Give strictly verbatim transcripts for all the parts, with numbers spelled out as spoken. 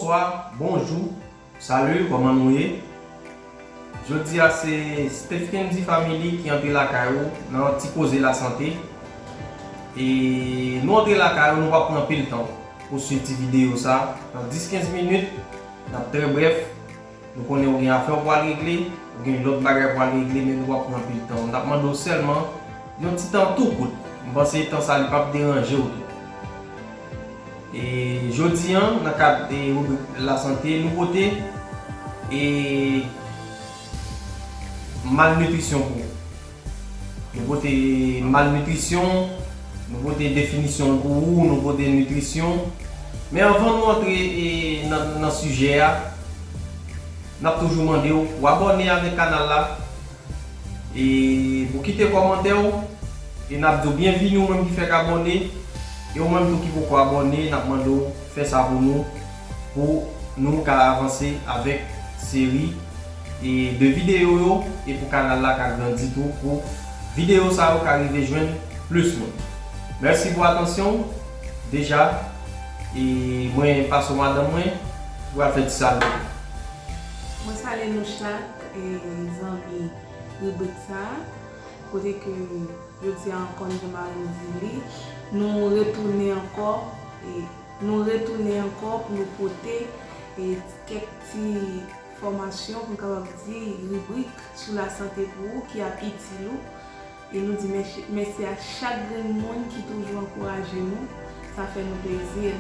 Bonswa, bonjou, salut, kòman nou ye? Jodi a se Steph Kendy Family ki antre lakay ou nan ti koze lasante. E nou antre lakay ou, nou p ap pran anpil tan pou swiv ti videyo sa. Nan dis kenz minit, n ap trè brèf. Nou konnen ou gen afè ou pral regle, ou gen lòt bagay ou pral regle, men nou p ap pran anpil tan. N ap mande w sèlman yon ti tan tou kout. M panse tan sa li p ap deranje w tou. E jodi a, nan kad, e, ribrik lasante, nou pote, e, malnitrisyon pou ou. Nou pote malnitrisyon, nou pote definisyon l pou ou, nou pote nitrisyon. Men anvan nou antre, e, nan, nan sijè a, n ap toujou mande w pou abòne avèk kanal la, e pou kite kòmantè w, e n ap di w byenvini ou menm ki fèk abòne, e ou menm tou ki poko abòne, n ap mande w fè sa pou nou, pou nou ka avanse avèk seri, e, de videyo yo, e pou kanal la ka grandi tou, pou videyo sa yo ka rive jwenn plis moun. Mèsi pou atansyon w deja, e mwen pase w madanm mwen, ki pral fè ti salut. Mwen salye nou chak, e, zanmi ribrik sa a, kote ke jodi a ankò, jan Marie di li, nou retounen ankò, e, nou retounen ankò pou nou pote, e, kèk ti fòmasyon, pou n kapab di, ribrik sou lasante pou ou ki ap itil ou. E nou di mèsi, mèsi a chak grenn moun ki toujou ankouraje nou. Sa fè nou plezi.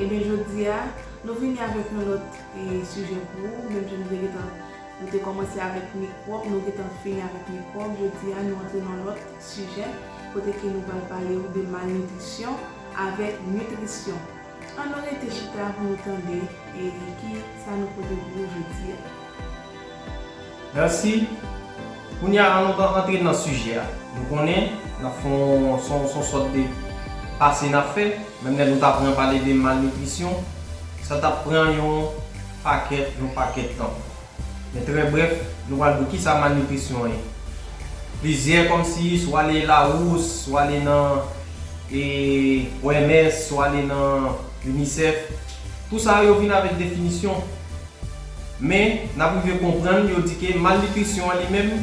Ebyen, jodi a, nou vini avèk yon lòt, e, sijè pou ou, menm jan nou te gentan, nou te kòmanse avèk mikwòb, nou gentan fini avèk mikwòb. Jodi a, nou antre nan lòt sijè, kote ke nou pral pale w de malnitrisyon avèk nitrisyon. Ann nou rete chita pou nou tande, e, ki sa nou pote pou ou jodi a. Mèsi. Kounye a, ann nou antre nan sijè a. Nou konnen, n ap fè yon, se yon, se yon sòt de pase n ap fè. Menm lè nou ta pran pale de malnitrisyon, sa t ap pran yon pakèt, yon pakèt tan. Men trè brèf, nou pral di w kisa malnitrisyon ye. Plizyè kòmsi, swa ale Larousse, swa ale nan, e, O M S, swa ale nan UNICEF. Tout sa yo vin avèk definisyon. Men, n ap rive konprann, yo di ke malnitrisyon an li menm,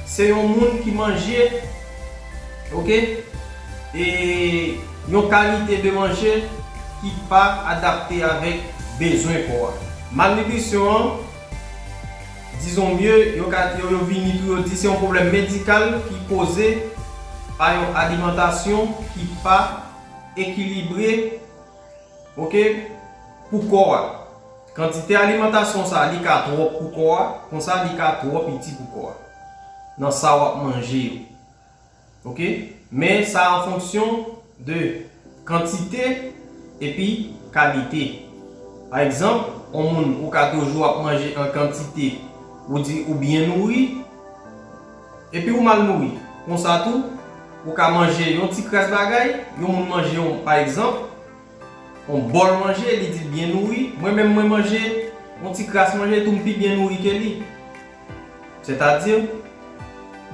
se yon moun ki manje, oke, e yon kalite de manje ki pa adapte avèk bezwen kò a. Malnitrisyon an, dizon mye, yo ka, yo, yo vini tou, yo di se yon pwoblèm medikal ki koze pa yon alimantasyon ki pa ekilibre, oke, pou kò a. Kantite alimantasyon sa, li ka twòp pou kò a, konsa li ka twò piti pou kò a. Nan sa w ap manje yo. Oke? Men sa an fonksyon de kantite epi kalite. Pa egzanp, yon moun ou ka toujou ap manje an kantite, ou di ou byen nouri, epi ou mal nouri. Konsa tou, ou ka manje yon ti kras bagay, yon moun manje yon, pa egzanp, yon bòl manje, li di l byen nouri. Mwen menm, mwen manje yon ti kras manje tou, m pi byen nouri ke li. Sètadi,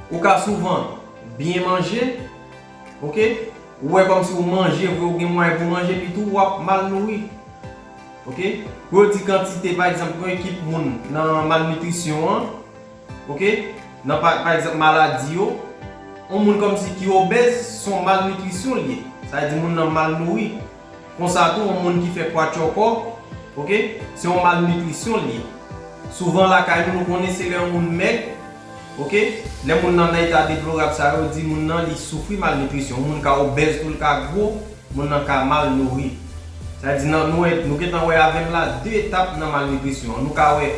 ou ka souvan byen manje, oke? Ou wè kòmsi ou manje vre, ou gen mwayen pou manje, epi tou w ap mal nouri. Oke? Pou yo di kantite, pa egzanp, yon ekip moun nan malnitrisyon an, oke? Nan pa, pa egzanp, maladi yo, yon moun kòmsi ki obèz, se yon malnitrisyon li ye. Sa vle di moun nan mal nouri. Konsa tou, yon moun ki fè kwatchòkò, oke, se yon malnitrisyon li ye. Souvan lakay nou, nou konnen se lè yon moun mèg, oke, lè moun nan nan eta deplorab sa yo, di moun nan li soufri malnitrisyon. Yon moun ka obèz tou, l ka gwo, moun nan ka mal nouri. Sa vle di nan, nou wè, nou gentan wè avè m la de etap nan malnitrisyon an. Nou ka wè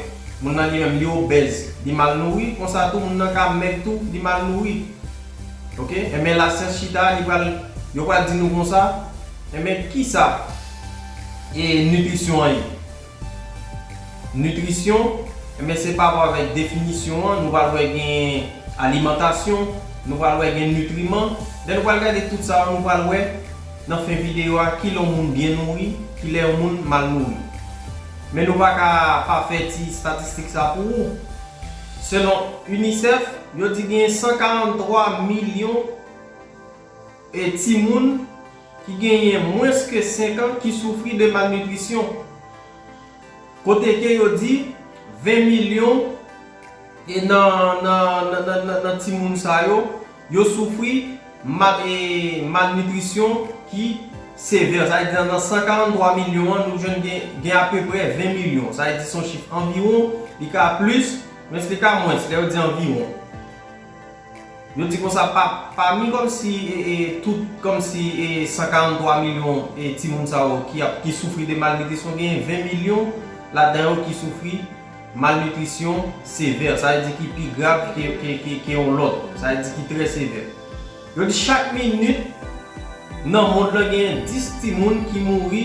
moun nan li menm li obèz, li mal nouri, konsa tou moun nan ka mèg tou, li mal nouri. Oke? Enben lasyans chita, li pral, yo pral di nou konsa, enben kisa e nitrisyon an ye? Nitrisyon, enben se pa rapò avèk definisyon an, nou pral wè gen alimantasyon, nou pral wè gen nitriman. Lè nou pral gade tout sa yo, nou pral wè nan fen videyo a kilè yon moun byen nouri, kilè yon moun mal nouri. Men nou pa ka pa fè ti estatistik sa pou ou. Selon UNICEF, yo di gen san karant twa milyon e timoun ki genyen mwens ke senk an ki soufri de malnitrisyon. Kote ke yo di ven milyon e nan, nan, nan, nan, nan, nan timoun sa yo, yo soufri mal, e, malnitrisyon ki sevè. Sa vle di nan san karant twa milyon an, nou jwenn gen, gen apeprè ven milyon. Sa vle di se yon chif anviwon, li ka plis, men li ka mwens, lè yo di anviwon. Yo di konsa, pa, pami kòmsi, e, e, tout, kòmsi, e, san karant twa milyon, e, timoun sa yo ki ap, ki soufri de malnitrisyon, gen ven milyon ladan yo ki soufri malnitrisyon sevè, sa vle di ki pi grav ke, ke, ke, ke yon lòt, sa vle di ki trè sevè. Yo di chak minit nan mond lan genyen dis timoun ki mouri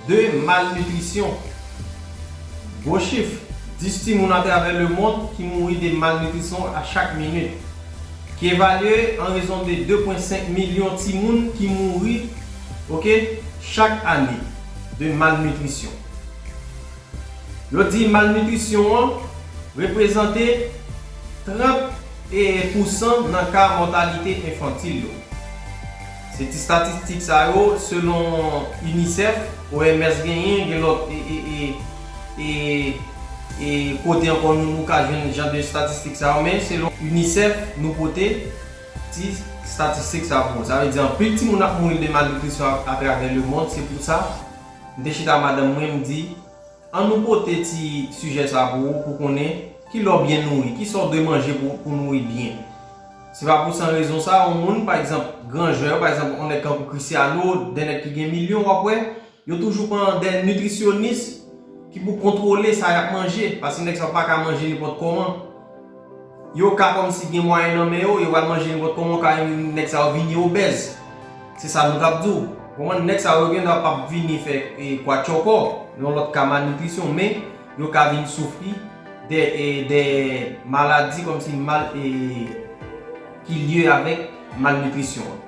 de malnitrisyon. Gwo chif, dis timoun atravè lemond ki mouri de malnitrisyon a chak minit, ki evalye an rezon de de pwen senk milyon timoun ki mouri, oke, chak ane de malnitrisyon. Yo di malnitrisyon an reprezante trant pou san nan ka mòtalite enfantil yo. Se ti estatistik sa yo, selon UNICEF, OMS genyen, gen lòt, e, e, e, e, e kote ankò nou, nou ka jwenn jan de estatistik sa yo, men selon UNICEF, nou pote ti estatistik sa yo pou ou. Sa vle di anpil timoun ap mouri de malnitrisyon a, atravè lemond, se pou sa, m te chita madanm mwen, m di, ann nou pote ti sijè sa pou ou, pou konnen kilè w byen nouri, kisa w dwe manje pou, pou nouri byen. Se pa pou san rezon sa, yon moun, pa egzanp, gran jwè yo, pa egzanp, yon nèg tankou Cristiano, de nèg ki gen milyon, w ap wè, yo toujou pran de nitrisyonis ki pou kontwole sa y ap manje, paske nèg sa yo pa ka manje nenpòt kòman. Yo ka kòmsi gen mwayen nan men yo, yo pral manje nenpòt kòman, yo ka nèg sa yo vini obèz. Se sa nou t ap di w. Konprann, nèg sa yo gen dwa p ap vini fè, e, kwatchòkò, yon lòt ka malnitrisyon, men yo ka vin soufri de, e, de maladi kòmsi mal, e, ki lye avèk malnitrisyon an.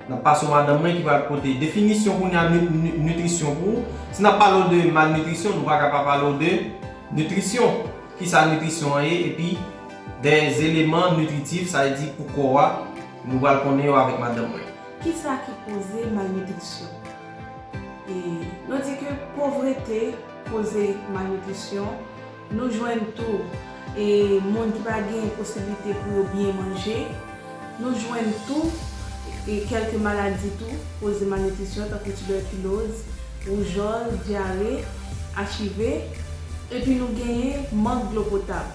N ap pase w madanm mwen ki pral pote definisyon kounye a ni-, ni-, nitrisyon pou ou. Si n ap pale w de malnitrisyon, nou pa ka pa pale w de nitrisyon. Kisa nitrisyon an ye, epi de eleman nitritif, sa vle di pou kò a, nou pral konnen yo avèk madanm mwen. Kisa ki koze malnitrisyon? E, yo di ke povrete koze malnitrisyon. Nou jwenn tou, e, moun ki pa gen posiblite pou yo byen manje. Nou jwenn tou, e, kèlke maladi tou koze malnitrisyon, tankou tibèkiloz, woujòl, dyare, HIV, epi nou genyen mank dlo potab.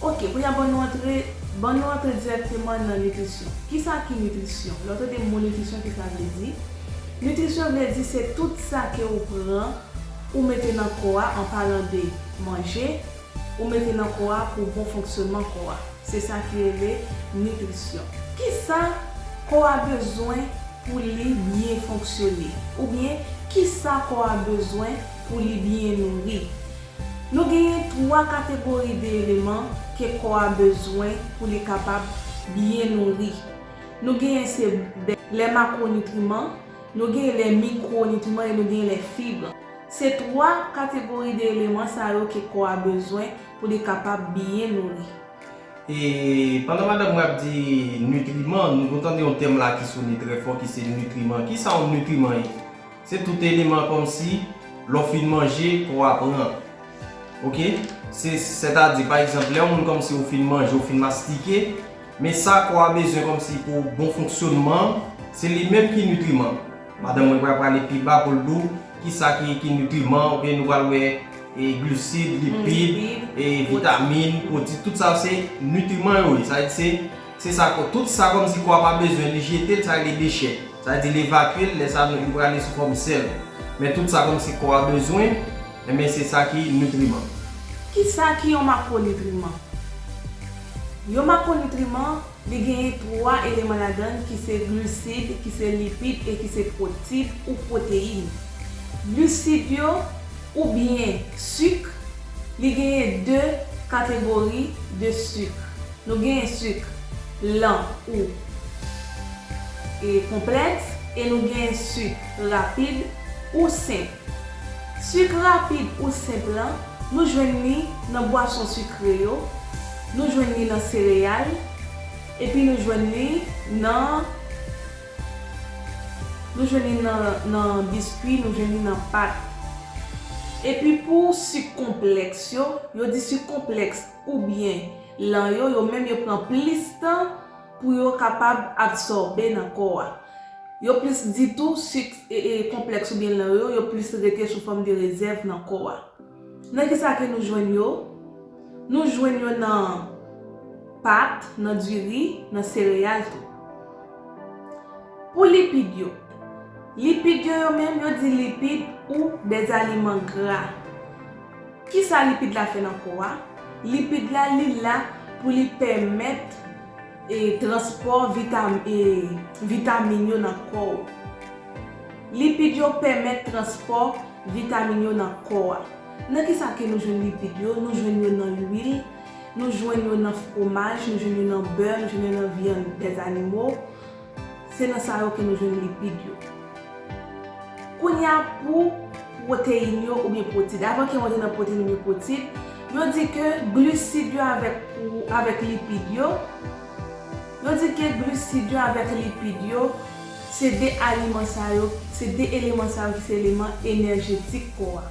Oke, kounye a ban nou antre, ban nou antre dirèkteman nan nitrisyon. Kisa ki nitrisyon? Lè w tande mo nitrisyon, kisa l vle di? Nitrisyon vle di se tout sa ke ou pran, ou mete nan kò a, an palan de manje, ou mete nan kò a pou bon fonksyònman kò a. Se sa ki rele nitrisyon. Kisa kò a bezwen pou li byen fonksyone? Oubyen, kisa kò a bezwen pou li byen nouri? Nou genyen twa kategori de eleman ke kò a bezwen pou li kapab byen nouri. Nou genyen se de, les macronutriments, nou genyen les micronutriments e nou genyen les fibres. Se twa kategori de eleman sa yo ke kò a bezwen pou li kapab byen nouri. E pandan madanm mwen ap di nitriman, nou, nou tande yon tèm la ki sone trè fò, ki se nitriman. Kisa yon nitriman ye? Se tout eleman kòmsi, lè w fin manje, kò a pran. Oke? Se, sètadi, pa egzanp, lè yon moun kòmsi ou fin manje, ou fin mastike, men sa kò a bezwen kòmsi pou bon fonksyònman, se li menm ki nitriman. Madanm mwen pral prale pi ba pou l di w kisa ki, ki nitriman, oubyen nou pral wè, e, glisid, lipid, lipid, e, pwotin, vitamin, pwotin, tout sa se nitriman yo ye. Sa vle di se, se sa kò, tout sa kòmsi kò a pa bezwen, li jete l, sa rele dechè. Sa vle di l evakye l, lè sa nou, li prale sou fòm sèl. Men tout sa kòmsi kò a bezwen, enben se sa ki nitriman. Kisa ki yon makwonitriman? Yon makwonitriman, li genyen twa eleman ladan l ki se glisid, ki se lipid e ki se pwotid ou pwoteyin. Glisid yo oubyen sik, li genyen de kategori de sik. Nou genyen sik lan ou e konplèks e nou genyen sik rapid ou senp. Sik rapid ou senp lan, nou jwenn li nan bwason sikre yo, nou jwenn li nan sereyal, epi nou jwenn li nan, nou jwenn li nan, nan biskwi, nou jwenn li nan pat. Epi pou sik konplèks yo, yo di sik konplèks oubyen lan yo, yo menm yo pran plis tan pou yo kapab absòbe nan kò a. Yo plis di tou, sik e, e, konplèks oubyen lan yo, yo plis rete sou fòm de rezèv nan kò a. Nan kisa ke nou jwenn yo? Nou jwenn yo nan pat, nan diri, nan sereyal tou. Pou lipid yo, lipid yo, yo menm, yo di lipid ou des aliments gras. Kisa lipid la fè nan kò a? Lipid la, li la pou li pèmèt e, transpò vitam-, e, vitamin yo nan kò w. Lipid yo pèmèt transpò vitamin yo nan kò a. Nan kisa ke nou jwenn lipid yo? Nou jwenn yo nan lwil, nou jwenn yo nan fwomaj, nou jwenn yo nan bè, nou jwenn yo nan vyann des animaux. Se nan sa yo ke nou jwenn lipid yo. Kounye a pou pwoteyin yo oubyen pwotid. Avan ke mwen antre nan pwoteyin oubyen pwotid, yo di ke glisid yo avèk, avèk lipid yo, yo di ke glisid yo avèk lipid yo, se de aliman sa yo, se de eleman sa yo ki se eleman enèjetik kò a.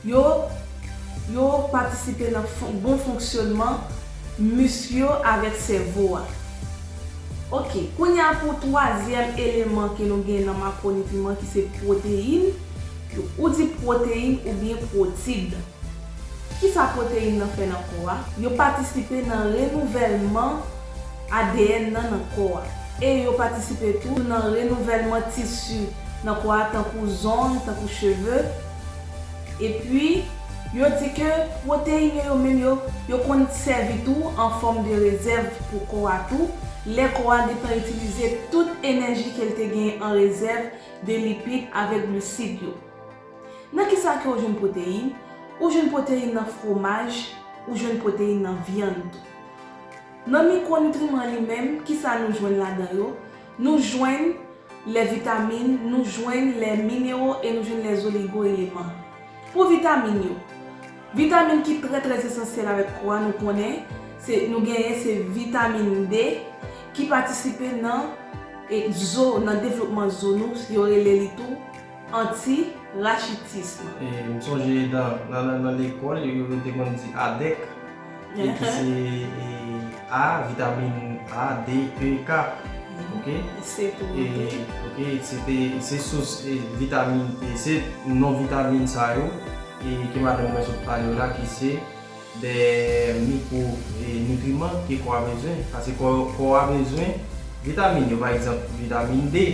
Yo, yo patisipe nan fon-, bon fonksyònman mis yo avèk sèvo a. Oke, kounye a pou twazyèm eleman ke nou gen nan makronitri ki se pwoteyin, ou di pwoteyin oubyen pwotid. Kisa pwoteyin nan fè nan kò a? Yo patisipe nan renouvèlman A D N nan nan kò a. E yo patisipe tou nan renouvèlman tisi nan kò a, tankou zong, tankou cheve. Epi, yo di ke pwoteyin yo, yo menm yo, yo konn sèvi tou an fòm de rezèv pou kò a tou, lè kò a gentan itilize tout enèji ke l te genyen an rezèv de lipid avèk glisid yo. Nan kisa ke ou jwenn pwoteyin? Ou jwenn pwoteyin nan fwomaj, ou jwenn pwoteyin nan vyann tou. Nan mikronutriman li menm, kisa nou jwenn ladan yo? Nou jwenn lè vitamin, nou jwenn lè minero e nou jwenn lè zoligo eleman. Pou vitamin yo, vitamin ki trè, trè esansyèl avèk kò a, nou konnen, se, nou genyen se vitamin D ki patisipe nan, e, zo, nan devlopman zo nou, yo rele li tou antirachitism. E, m sonje nan, nan, nan, nan lekòl, yo, yo te konn di adèk, e ki se, e, A, vitamin A, D, E, K. Oke? Se tou, e, oke. Oke, se te, se sous, e, vitamin, e, se non vitamin sa yo, e, ke madanm mwen sot pale w la, ki se de mikwo, e, nitriman ke kò a bezwen. Paske kò, kò a bezwen vitamin yo, pa egzanp, vitamin D,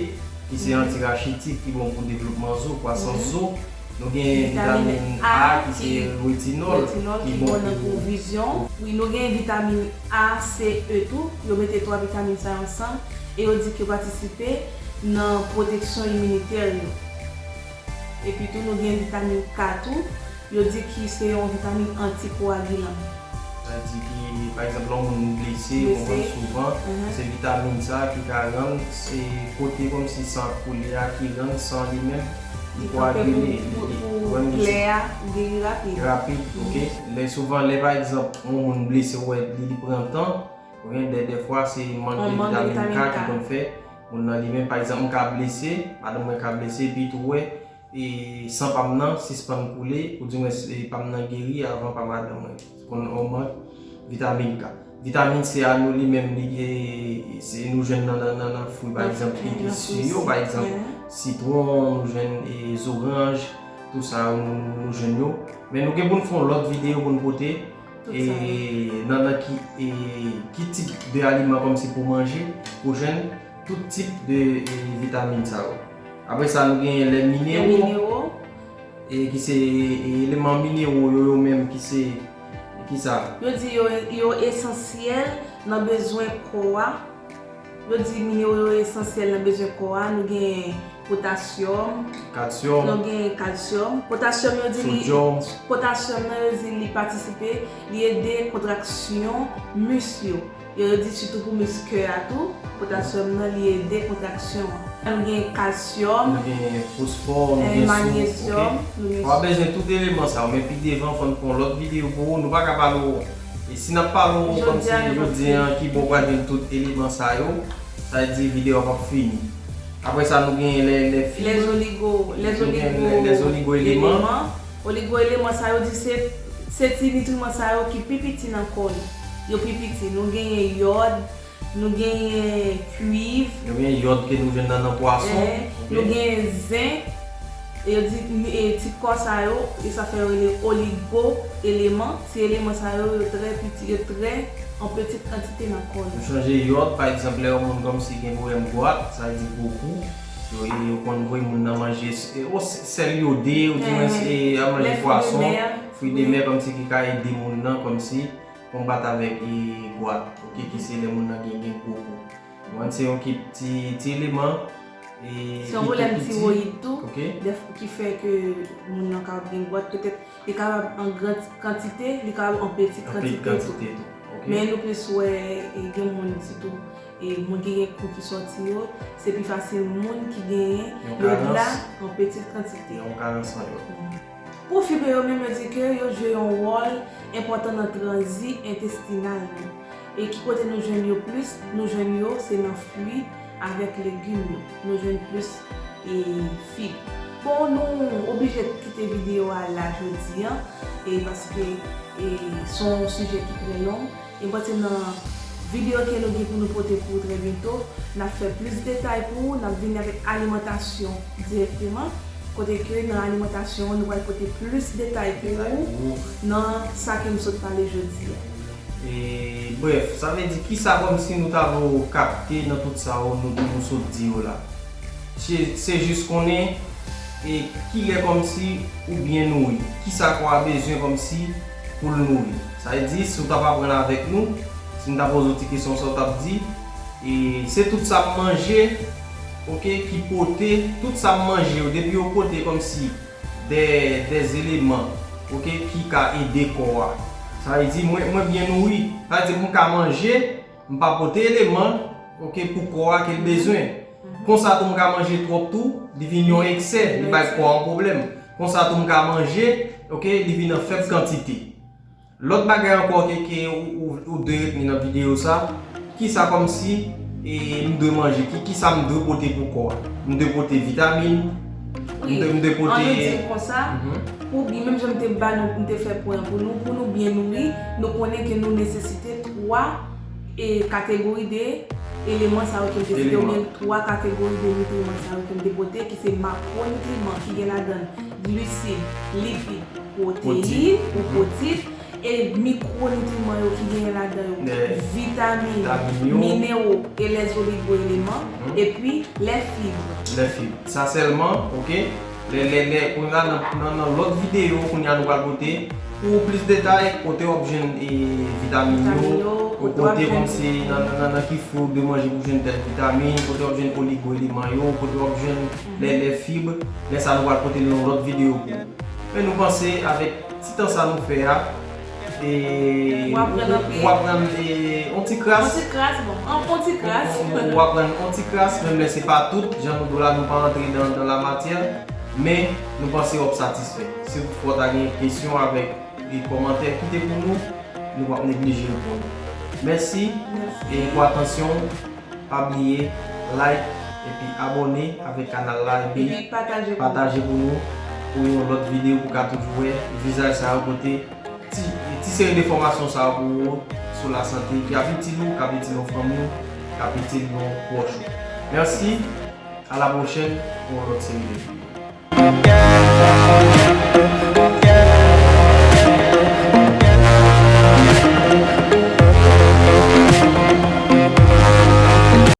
ki se antirachitik, ki bon pou devlopman zo, kwasans zo. Nou gen vitamin A, ki se retinòl, ki bon pou vizyon. Wi, nou gen vitamin A, C, E tou. Yo mete twa vitamin sa yo ansanm e yo di ke yo patisipe nan pwoteksyon iminitè yo. Epi tou, nou gen vitamin K tou. Yo di ki se yon vitamin antikoagilan. Sa di ki, pa egzanp, lè yon moun blese, ou konprann, souvan, se vitamin sa ki ka rann, se kote kòmsi san ap koule a, ki rann san li menm, li koagile, li, li rann li plè a geri rapid. Rapid, oke. Lè souvan, lè pa egzanp, yon moun blese, ou wè, li, li pran tan, oke, dè, dèfwa, se mank de vitamin K ki konn fè moun nan li menm, pa egzanp, m ka blese, madanm mwen ka blese, epi tou wè, e san pa m nan sispann koule, oudimwens, e pa m nan geri avan pa madanm mwen. Se konn yon mank vitamin K. Vitamin C a nou li menm, li, e, se nou jwenn nan, nan, nan, nan fwi, pa egzanp, ki, ki si yo, pa egzanp, sitwon, nou jwenn, e, zoranj, tou sa yo nou, nou, nou jwenn yo. Men nou gen pou n fè yon lòt videyo pou n pote, e, nan, nan ki, e, ki tip de aliman kòmsi pou manje, pou jwenn tout tip de, e, vitamin sa yo. Apre sa, nou gen lè minero, e, ki se, e, eleman minero yo, yo menm ki se, ki sa? Yo di yo, yo esansyèl nan bezwen kò a. Yo di minero yo esansyèl nan bezwen kò a. Nou gen potasyòm. Kalsyòm. Nou gen kalsyòm. Potasyòm, yo di li, potasyòm nan, yo di li patisipe, li ede kontraksyon mis yo. Yo, yo di sitou pou mis kè a tou, potasyòm nan, li ede kontraksyon an. Nou gen kalsyòm, nou gen fosfò, nou gen soud, manyezyòm, oke? W ap bezwen tout eleman sa yo, men pi devan, fò n fè yon lòt videyo pou ou. Nou pa ka pale w, e si n ap pale w kòmsi jodi a, ki bon, w pral jwenn tout eleman sa yo, sa vle di videyo a p ap fini. Apre sa, nou gen lè, lè fib, lè zoligo, lè zoligo eleman. Oligo eleman sa yo di se, se ti nitriman sa yo ki pi piti nan kò nou. Yo pi piti. Nou genyen yòd, nou genyen kwiv. Nou genyen yòd ke nou jwenn nan, nan pwason. Ehe. Ok. Nou genyen zenk. E yo di, e ti kò sa yo, e sa fè yo rele oligo eleman. Ti eleman sa yo, yo trè piti, yo trè an peti kantite nan kò nou. Nou chanje yòd, pa egzanp, lè yon moun kòmsi gen pwoblèm gwat, sa vle di gwo kou, yo, yo konn voye moun nan manje s-, e, o, s-, sèl yode, ou di mwen, e, a manje pwason, fwi de mè, kòmsi ki ka ede moun nan, kòmsi konbat avèk, e, gwat, ok, ki se lè moun nan gen, gen gwo kou. Mwen, se yon ki ti, ti eleman, e, se yon pwoblèm tiwoyid tou, ok, ki fè ke moun nan ka gen gwat, petèt li kapab an gran kantite, li kapab an peti kantite tou. An peti kantite tou, ok. Men nou plis wè, e, gen moun, sitou, e, moun ki gen kou ki sòti yo, se pi fasil moun ki genyen yòd la an peti kantite. Yon karans an yòd. Pou fib yo menm, yo di ke yo jwe yon wòl enpòtan nan tranzi entestinal nou. E ki kote nou jwenn yo plis? Nou jwenn yo se nan fwi avèk legim yo. Nou jwenn plis, e, fib. Bon, nou oblije kite videyo a la jodi a, e, paske, e, se yon sijè ki trè long. E m panse nan videyo ke nou gen pou nou pote pou ou trè byento, n ap fè plis detay pou ou, n ap vini avèk alimantasyon dirèkteman, kote ke nan alimantasyon an, nou pral pote plis detay pou ou nan sa ke m sot pale jodi a. E, brèf, sa vle di kisa kòmsi nou ta vle w kapte nan tout sa yo nou, nou sot di yo la? Se, se jis konnen, e, kilè kòmsi ou byen nouri, kisa kò a bezwen kòmsi pou l nouri. Sa vle di, si w t ap aprann avèk nou, si m ta poze w ti kesyon sa, w t ap di, e, se tout sa m manje, ok, ki pote, tout sa m manje yo, depi yo pote kòmsi de, de eleman, ok, ki ka ede kò a. Sa vle di, mwen, mwen byen nouri. Sa vle di, pou m ka manje, m pa pote eleman, ok, pou kò a ke l bezwen. Konsa tou, m ka manje twòp tou, li vin yon eksè, li bay kò a yon pwoblèm. Konsa tou, m ka manje, ok, li vin an fèb kantite. Lòt bagay ankò ke, ke ou, ou, ou dwe retni nan videyo sa, kisa kòmsi, e, m dwe manje, ki, kisa m dwe pote pou kò a? M dwe pote vitamin, m dwe, m dwe pote. Wi, an nou di l konsa, pou byen, menm jan m te ba nou, m te fè pwen an pou nou, pou nou byen nouri, nou konnen ke nou nesesite twa, e, kategori de eleman sa yo ke m te site, oubyen twa kategori de nitriman sa yo ke m te pote, ki se makwonitriman, ki gen ladan l glisid, lipid, pwoteyin ou pwotit, e mikwonitriman yo ki genyen ladan yo, vitamin, minero e lè zoligo eleman, epi lè fib. Lè fib. Sa sèlman, ok? Lè, lè, lè, kounye a nan, nan, nan lòt videyo, kounye a nou pral pote pou plis detay, kote w ap jwenn, e, vitamin yo, kote kòmsi nan, nan, nan, nan ki fwi w dwe manje pou jwenn tèl vitamin, kote w ap jwenn oligo eleman yo, kote w ap jwenn lè, lè fib. Lè sa nou pral pote l nan lòt videyo pou ou. Men nou panse avèk ti tan sa nou fè a, e, w ap rann anpil. W ap rann, e, on ti kras. On ti kras, bon, on, on ti kras. W ap rann on ti kras, menm lè se pa tout, jan nou di w la, nou pa antre dan, dan la matyè, men nou panse w ap satisfè. Si toutfwa w ta gen kesyon avèk, e, kòmantè, kite pou nou, nou p ap neglije reponn ou. Mèsi, e, pou atansyon w. Pa bliye like epi abòne avèk kanal la epi pataje pou nou pou yon lòt videyo pou ka toujou wè vizaj sa yo pote ti, ti seri de enfòmasyon sa yo pou ou sou lasante ki ap itil ou, k ap itil yon fanmi w, k ap itil yon pwòch ou. Mèsi, a la pwochèn pou yon lòt seri de videyo.